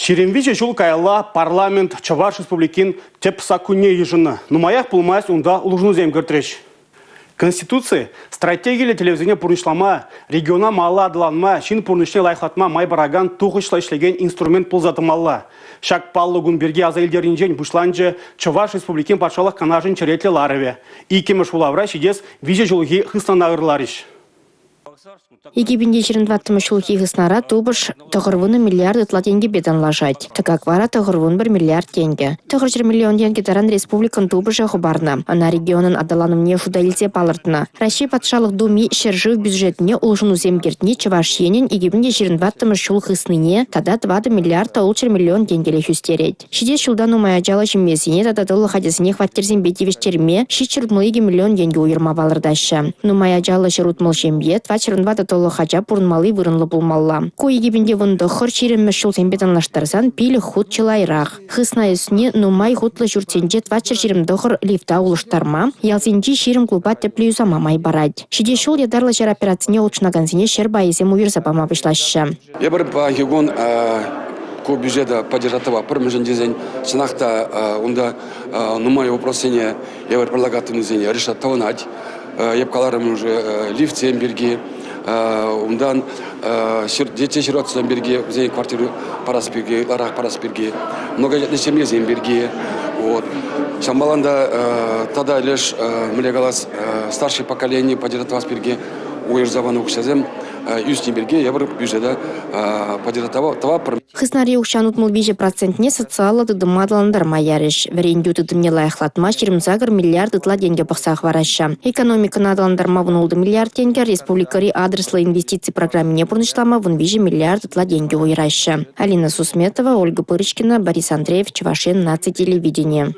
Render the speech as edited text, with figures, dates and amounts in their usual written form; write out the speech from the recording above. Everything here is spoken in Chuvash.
23 ҫул каялла парламент Чӑваш Республикин тӗп саккунне йышӑннӑ. Нумаях пулмасть унта улшӑнусем кӗртрӗҫ. Конституци стратегиллӗ тӗллевсене пурнӑҫлама, региона малалла аталанма, ҫын пурнӑҫне лайӑхлатма май паракан тухӑҫлӑ ӗҫлекен инструмент пулса тӑмалла. Ҫак паллӑ кун пирки аса илтернинчен пуҫланчӗ Чӑваш Республикин Патшалӑх Канашӗн черетлӗ ларӑвӗ. Иккӗмӗш вулавра ҫитес виҫӗ ҫулхи хыснана ырларӗҫ. 2024 ҫулхи хыснара тупӑш 90 миллиард ытла тенкӗпе танлашать. Тӑкак вара 91 миллиард тенкӗ. 900 миллион тенкӗ таран республикӑн тупӑшӗ хӑпарнӑ. Ӑна регионӑн аталанӑвне шута илсе палӑртнӑ. Раҫҫей Патшалӑх Думи ҫӗршыв бюджетне улшӑнусем кӗртни Чӑваш Енӗн 2024 ҫул хыснине тата 4 миллиард та 600 миллион тенкӗлӗх ӳстерет. Ҫитес ҫулта нумай ачаллӑ ҫемьесене тата тӑлӑх ачасене хваттерсемпе тивӗҫтерме 762 миллион тенкӗ уйӑрма палӑртаҫҫӗ. Нумай ачаллӑ 160 ҫемье, 404 тӑлӑх ача пурӑнмалли вырӑнлӑ пулмалла. Ку 2019 20-мӗш ҫулсемпе танлаштарсан пилӗк хут чылайрах. Хысна ӳсни нумай хутлӑ ҫуртсенче 429 лифта улӑштарма, ялсенчи 20 клуба тӗплӗ юсама май парать. Ҫитес ҫул ятарлӑ ҫар операцине хутшӑнакансене ҫӗр пайӗсем уйӑрса пама пуҫлаҫҫӗ. Эпир паянхи кун ку бюджета поддержать тӑватпӑр, мӗншӗн тесен чӑнах та унта нумай вопроссене эпир предлагать решать тӑвӑнать. Эп каларӑм уже лифтсем пирки, унтан дети сиротсем пирки, вӗсен квартира парас пирки, ытларах парас пирки, многодетный семьесем пирки. Вот. Ҫавӑнпа та тата леш, мӗнле калас, старшее поколение поддержать тӑвас пирки уйӑрса панӑ укҫасем ӳснӗ пирки эпир бюджета тӑватпӑр. Хыснари укҫан 63 процентне социаллӑ тытӑма аталантарма ярӗҫ. Вӗрентӳ тытӑмне лайӑхлатма 28 миллиард ытла тенкӗ пӑхса хӑвараҫҫӗ. Экономикӑна аталантарма 16 миллиард тенкӗ, республикӑри адреслӑ инвестици программине пурнӑҫлама 13 миллиард ытла тенкӗ уйӑраҫҫӗ. Алина Сусметова, Ольга Пырочкина, Борис Андреев, Чӑваш Ен наци телевиденийӗ.